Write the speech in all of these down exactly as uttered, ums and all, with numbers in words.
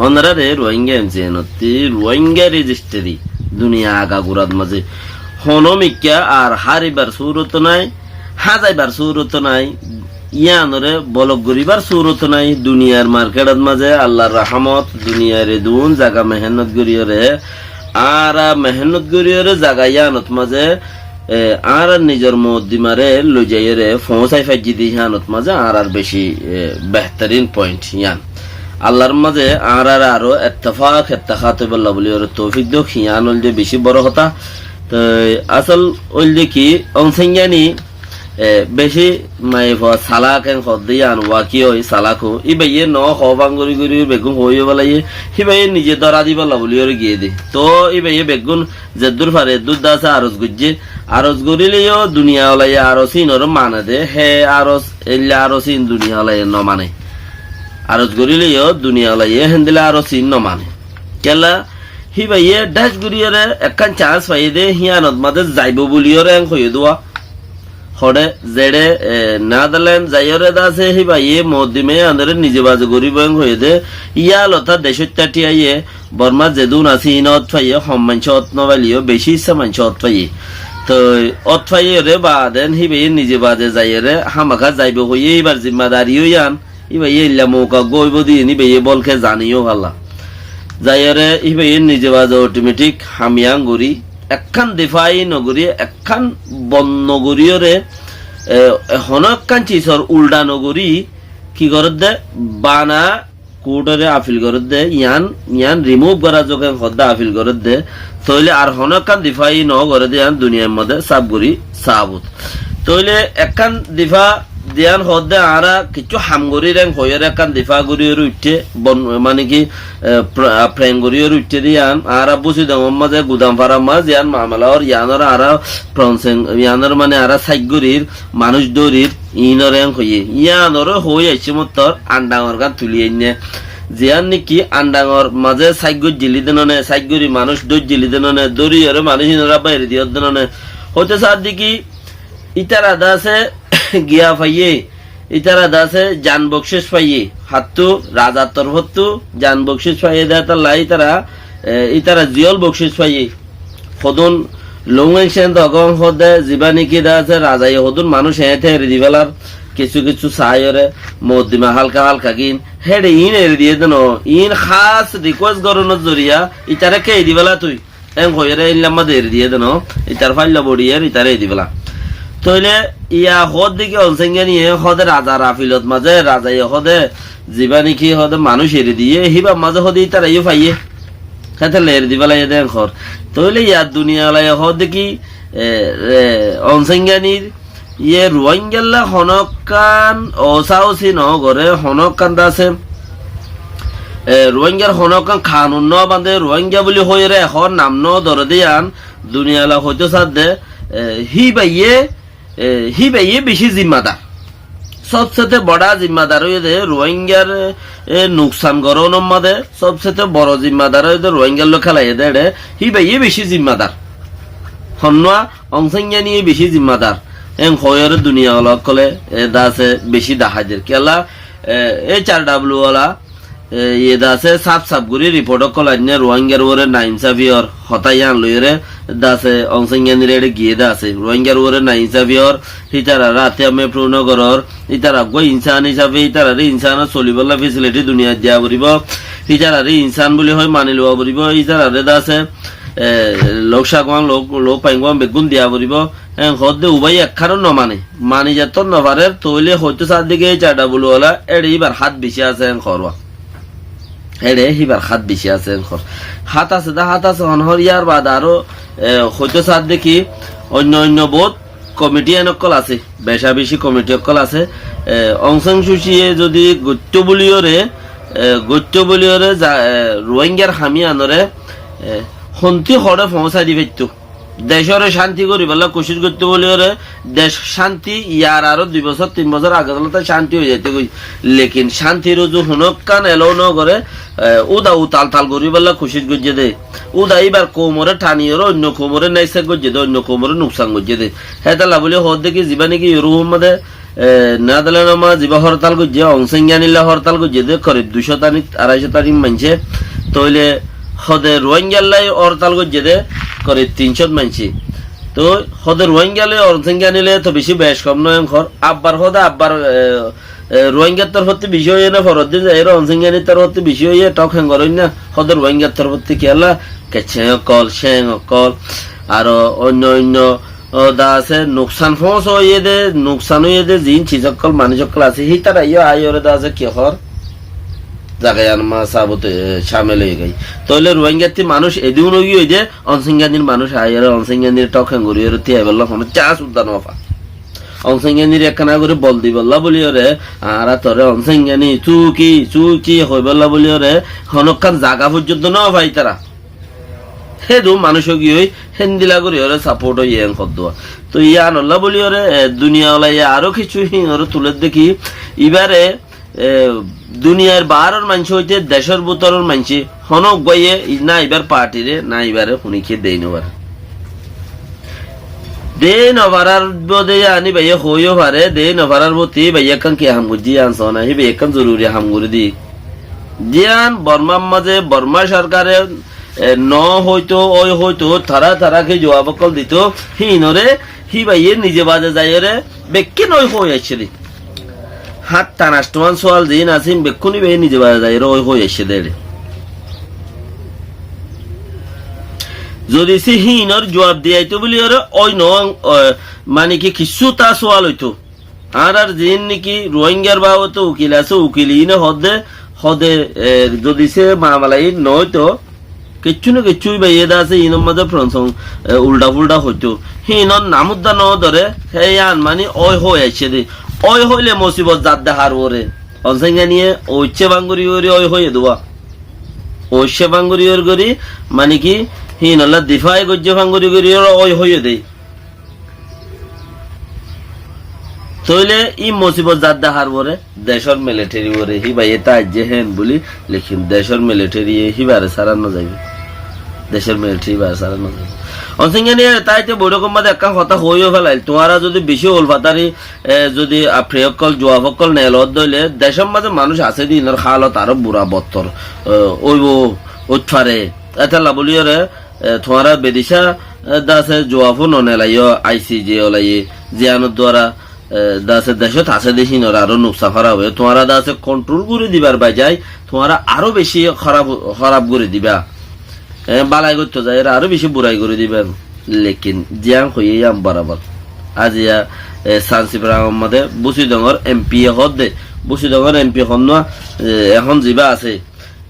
Ónorare Ruáingga em si en ottí Ruáingga rejistri duniya agagurat mazé honó mikká ar háribar surot nái, házaibar surot nái, yíanoré bolok goríbar surot nái. Duniyar marketot mazé Allar rahámot, duniyar edún zaga mehénnot goríyoré, añára mehénnot goríyoré zaga yíanot mazé e, añárar nizor muoddimaré loizaiyóre foóñsai faijjí de yíanot mazé añárar bicí, e, behterín point yían. Allar mazé añárar aró ettefak ettehad óibolla bóliyoré toufik douk, yían óilde bicí boro hotá. Toi asól óilde ki, Onsáingani, e, bicí maiyafua salak en hoódde yían waki ói salak ó. Íbayé noó hoó báñgori gorí beggún hoóiyo bólaiyé, híbayé nize dóra dibolla bóliyoré giyé de. Toó íbayé beggún zeddúr fare eddúr de asé aros goijjé. Aros goríleyó duniya olaye aros íinoré mane de, hé aros, eilla aros íin duniya olaye nomane. Aros goríleyó duniya olaye héndilla aros íin nomane. Kiyólla, híbayé dhác goríyoré ekkán chance faiyé de, híanot mazé zaibou bóliyoré en hoiyé dé. Hoçé, zeçé, e, Netherland zaiyóre de asé, híbayé muoddima yíanoré nize baze goríbou en hoiyé dé, yíalotá decóitta thíyaiyé, Bormát zedún asé, iín ót faiyé, hom maincé ót nofaileyó, bicí issá maincé ót faiyé. Toi ót faiyóre baade híbayé nize baze zaiyóre, hámaká zaibou hoiyé, íbar zimmadari yó yían, íbayé eilla mouka góibou de yían, íbayé bólke zaníyo falla. Zaiyóre híbayé nize baze otometik ham yían gorí, ekkán difá nogorí, ekkán bon nogoríyoré, e, e, honó ekkán cisor uldha nogorí, ki gorédde? Bana kuthóre afil gorédde, yían, yían rimuf gorá zok en hoódde afil gorédde, tóile ar honó ekkán difá nogorédde yían duniyair modé sáf gorí sabut. Tóile ekkán difá ziyán hoódde añára kiccú ham gorír en hoiyóre ekkán difá goríyoré uiththé, bon, mane ki, e, pra-, prank goríyoré uiththé de yían, añára Busidongor mazé Gudamfarar mazé ziyán mamela ór, yíanor añára prank, yíanor mane añára sáik gorír, manúic dórir, iínoré en hoiyé. Yíanoré hoói aiccé mottor Andangor gán tulí ainné. Ziyán néki Andangor mazé sáik goijjíl de none, sáik gorí manúic dóijjíl de none, dóriyoré manúic iínoré abbá eri diyódde none. Hoitó saádde ki, ítara de asé giya faiyé, ítara de asé jan bokcíc faiyé, hattú razar torfóttu jan bokcíc faiyé de hétolla ítara, e, ítara ziyól bokcíc faiyé. Hodún Lung Eng Sen dogón hoódde zibá néki de asé razaye hodún manúic eéñte eri difélar, kissú kissú saáiyoré, muoddima hálka hálka gín, héçe iín eri diyé de noó, iín hás rikuwes gorónor zoriya, ítare ké eri diféla tui. En hoiyóre éilla mazé eri diyé de noó, ítar fáilla boçiyér, ítare eri diféla. Tóile iya hoódde ki Onsáinganiye hoóde razar afilot mazé, razaye hoóde zibá néki hoóde manúic eri diyé, híbar mazé hoóde ítara yó faiyé. Hétolla eri difélaiyé de en hoór. Tóile iya duniyalaye hoóde ki, e, e, Onsáinganir Iye Ruáingalla honókkan osáusi nogoré, honókkan dase, e, Ruáingar honókkan kanun nobañdé, Ruáinga buli hoiyóre ehón nam nodoré de yían duniyala hoitó sadde, e, híbaye, e, híbaye bicí zimmadar. Sobsete bora zimmadar óiye de Ruáingar, e, nuksan gorónor mazé, sobsete boro zimmadar óiye de Ruáingar loi kélaiyé de eçé, híbaye bicí zimmadar. Honnúa Onsáinganiye bicí zimmadar. En hoiyóre duniyala ókkole, e, dase bicí dahái der. Kiyólla, e, H R W wala, e, iye dase saf saf gorí riport ókkol ainné Ruáingar uore nainsafi ór hotá yían loiyóre dase Onsáinganir eçé giyé dase. Ruáingar uore nainsafi ór, hítararé atiya mefru nogoror, ítara uggúa insán hísafe ítararé insánor solibólla fesiliti duniyait diya foribó, ítararé insán buli hoi mani lowa foribó, ítararé dase, e, lok cagwan, lok, lok faingwan beggún diya foribó. En hoódde ubái ekkánó nomane. Mani zettót nofarer, tóile hoitó saádde ki H R W wala, éçe íbar hát bicí asé en hoór. Éçe híbar hát bicí asé en hoór. Hát asé dé hát asé hon hoór, yárbaade aró, e, hoitó saádde ki oinno oinno bout komiti en ókkol asé, becá bicí komiti ókkol asé. E, Ong San Suu Kyi ye zodi goittó buliyóre, e, goittó buliyóre za-, e, Ruáingar ham yíanoré, e, hontí hoçé foóñsai di faittó. Decóre cánti goríbolla kucíc goittó buliyóre, dec cánti, yar aró dui bosór, tin bosór age zolóta cánti ói zaitó goi. Lekin cántir uzu honókkan elou nogoré, e, úda utal tal goríbolla kucíc goijjé dé. Úda íbar koumoré taniyóre oinno koumoré naisek goijjé dé, oinno koumoré nuksan goijjé dé. Hétolla buli hoódde ki zibá néki Iurópor modé E, Nedarlendor mazé zibá hórtal goijjé, Ong San Suu Kyi lla hórtal goijjé dé korib duicó tarik, aráicó tarik maincé. Tóile hóde Ruáingar lla hórtal goijjé dé korib tincó maincé. Tói hóde Ruáingar lla Ong San Suu Kyi lla to beci bec kom no en hór. Abbar hóde abbar, e, e, Ruáingar torfóttu beci óiye né, foroddin zaiyóre Ong San Suu Kyi torfóttu beci óiye, tok hengor óinna, hóde Ruáingar torfóttu kiyólla, kecce ókkol, ceng ókkol, aró oinno oinno ó, de asé, nuksan foóñsa óiye dé, nuksan óiye dé, ziín ciz ókkol, manúic ókkol asé, hítara yó aiyóre de asé, ki hoór? Zaga yían mazé sabut, e, cámil ói giyói. Tóile Ruáingattú manúic edún ói giyói dé, Ong San Suu Kyi'r manúic aiyóre, Ong San Suu Kyi'r tok héng goríyóre tíaibolla honó cans udda no fa. Ong San Suu Kyi'r ekkána gorí bol dibolla bóliyoré, añára toré Ong San Suu Kyi, Suu Kyi, Suu Kyi hoibolla bóliyoré, honókkan zaga foijjonto no fa ítara. Hédun manúic ói giyói, héndilla gorí oré saport óiye en hoddúa. Toi yíanolla bóli oré, e, duniya olaye aró kessú híinoré tuler dé ki, ibáre, e, duniyair baáror maincé óite decór bútoror maincé, honó uggúaye, i-, na ibár partiré, na ibáre, honíkiye dei no faré. Dei no farar bóde yían íbaye hoói yó faré, dei no farar bóte íbaye ekkán ki ham goijjé yían soó na, híbaye ekkán zoruri ham gorí diyé. Yían Bormar mazé Borma sorkare e, no hoito, ói hoito, tará tará ki juab ókkol dito, híinoré, híbaye nize bade zaiyóre, bekkín ói hoi aiccé dé. Háñttan añcthoán sual ziín asé, bekkún íbaye nize bade zaiyóre ói hoi aiccé dé ere. Zodi sí híinor juab diyaito bóliyoré, ói no, e, mani ki kissú ta sual óito. Añárar ziín niki Ruáingar babote ukil asé, ukil iíne hoódde, hoóde, e, zodi se mamala iín noóito, kessú no kessú íbaye de asé, iínor mazé fronsong, e, uldha-fuldha hoitó. Híinor nam udda no dóre, hé yían mani ói hoi aiccé dé. Ói hoile mosibot zadde har uore. Ong San Suu Kyiye oiccé fangori gorí ói hoiyé dé uwa. Oiccé fangori gorí gorí, mani ki, híinolla difai goijjé fangori gorí ói hoiyé dé. Tóile í mosibot zadde har uore, decór militeri uore, híbaye ta aijjé héen buli, lekin decór militeri híbare sára no zaibo. Decór militeri híbare sára no zaibo. Ong San Suu Kyiye táite boiṭokor mazé ekkán hotá hoói yó félail, tuáñra zodi beci ulfatari, e, zodi afri ókkol, juab ókkol neelot dóile, decór mazé manúic asé dé, inor hálot aró bura bottor, e, óibo, óit fare. Étalla bóliyoré, e, tuáñra bedicá, e, de asé juab ó no nelaiyó, I C J olaye, ziyánor duara, e, de asé decót asé dé híinor aró nuksa fara óiye. Tuáñra de asé kontrol gorí dibar bajai, tuáñra aró beci hóraf, hóraf gorí diba. E, balai goitto zaiyóre aró beci burai gorí diba. Lekin ziyán hoiyé yían borabor. Aziya, e, Sansi Brahma mazé Busidongor M P ye hoódde, Busidongor M P honnúa, e, ehón zibá asé,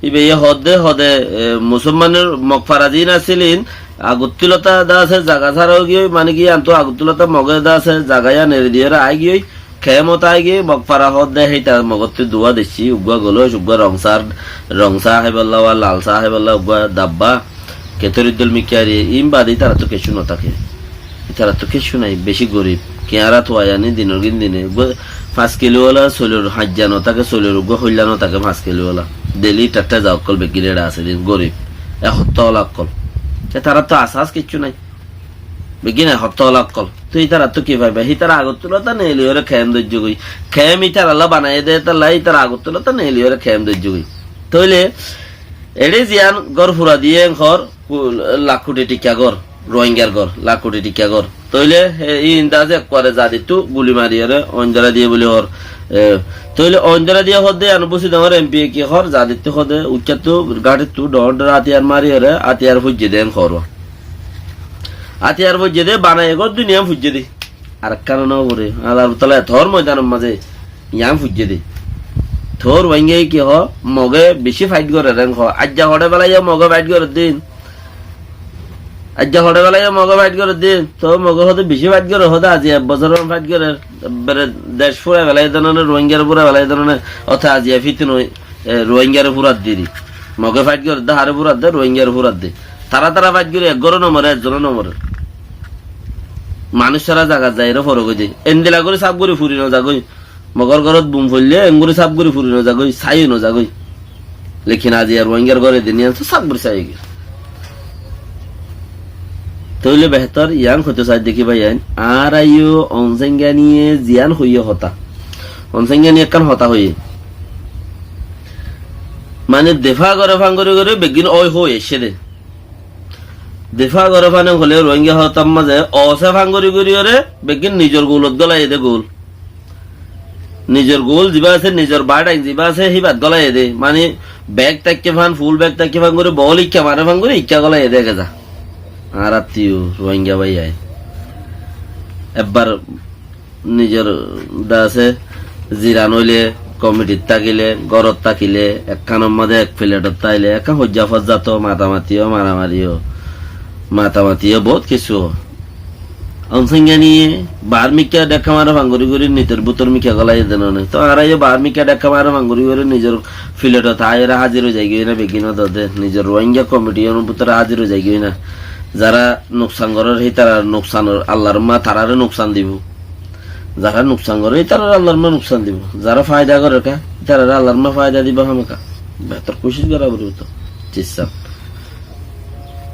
íbaye hoódde, hoóde, e, musolmanor Mokfara ziín asíl iín, Agottulota de asé zaga sára ói giyói, mani ki, yíantu Agottulota Moge de asé zaga yían eri diyóre aái giyói, kemot aái giyói, Mokfara hoódde, héita Mogottú duwá deccí, uggúa Golóc, uggúa Rongsá, Rongsá háibolla, uwa Lalsá háibolla, uggúa Dabba, Ketóri dol Mikkari, iín bade ítarattú kessú no táke. Ítarattú kessú nai, beci gorib. Kiáñra tuai aní dinor gín dine. Uggúa fañs kilo wala soilor haijja no táke, soilor uggúa hoilla no táke fañs kilo wala. Deli ittha ittha za ókkol beggín eçe asé din, gorib. E hottá wala ókkol. E taráttu asas kessú nai. Beggín e hottá wala ókkol. Toi ítarattú ki faiba? Ítara Agottulota neeli óre kemp doijjé goi. Kemp ítaralla banaiyé dé, ítalla ítara Agottulota neeli óre kemp doijjé goi. Tóile, eçé ziyán gór fura diyé en hór, Ku-, lak kuti tikka gór, Ruáingar gór, lak kuti tikka gór. Tóile he, iín de asé ekkuare zadittú guli mariyóre oindóra diyé buli hoór. E, tóile oindóra diyé hoódde, yían Busidongor M P ye ki hoór, zadittú hoóde, uccáttu, gáñçittu dhoóñr dhoóñr átiyar mariyóre, átiyar foijjé dé en hoór. Átiyar foijjé dé, banaiye gór duniyan foijjé dé. Arekkán no fore, Añárar Utala toór moidanor mazé. Yián fuijjé dé. Toóu Ruáingaye ki hoó, Moge bicí fait gorér en hoó. Aijja hoçé belaiyó Moge fait gorér din. Aijja hoçé belaiyó Moge fait gorér din. Toóu Moge hoóde bicí fait gorér, hoóde aijja ek bosór fait gorér. Ebbere dec fúrai felaiyé dé none, Ruáingare fúrai felaiyé dé none. Óte aijja fitna, e, Ruáingare fúrat diri. Moge fait gorér dé, hare fúrat dé, Ruáingare fúrat dé. Tará tará fait gorí ek góro no more, ekzon ó no more. Manúic sára zagat zaiyóre forok óiye dé. Endilla gorí sáf gorí furi no zagói. Mogor górot bum foille enggori sáf gori furi no zagói, sái no zagói. Lekin aijja Ruáingar gór edin yián sáf gori sái ói giyé. Tóile behétor yián hoitó saidde ki báiyain, añára yó Onsáingganiye ziyán hoiyé hotá. Onsáingganiye ekkán hotá hoiyé. Mane difá goré fán gorí gorí beggín ói hoói aiccé dé. Difá goré fán hoilé Ruáingga hotár mazé osé fán gorí gorí oré beggín nizor goulot gólaiye dé goul. Nizor goul zibá asé, nizor baáçain zibá asé, híbat gólaiye dé. Mani bek táikke fán, ful bek táikke fán gorí, bol ikká mare fán gorí, ikká gólaiye dé geza. Añárattú yó Ruáingga báiyain. Ebbar nizor dase ziran óile, komitit tákile, górot tákile, ekkánor mazé ek filetot táile, ekkán hoijja fozzato, matamati yó, maramari yó, matamati yó, bout kessú ó. Onsáingganiye baár mikká dhekká mare fán gorí gorí nitor bútor mikká gólaiye dé noné. Tóu añára yó baár mikká dhekká mare fán gorí gorí nizor filetot aáiyoré házir ói zaigiyói ná beggín ó dodé. Nizor Ruáingga komiti yónor bútore házir ói zaigiyói ná. Zará nuksan gorér hítarar nuksan, Allar ma taráre nuksan dibou. Zará nuksan gorér hítarar Allar ma nuksan dibou. Zará faida gorér ká, hítararé Allar ma faida dibou hámaka. Behétor kucíc gorá foribóu tóu. Cissá.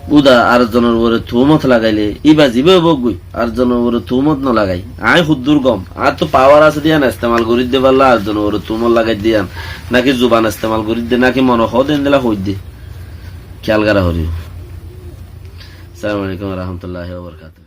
Uda ar zonor uore tuhumot lagaile, íba zibá óibou goi, ar zonor uore tuhumot no lagai. Aññí huddur gom, añáttu pawar asé de yián estemal gorí de bálla, ar zonor uore tuhumot lagai de yián, náki zuban estemal gorí de, náki mone hoó de endilla hoói de. Kéyal gorá foribóu. Assalamu alaikum wa rahmatullahi wa barakatuhu.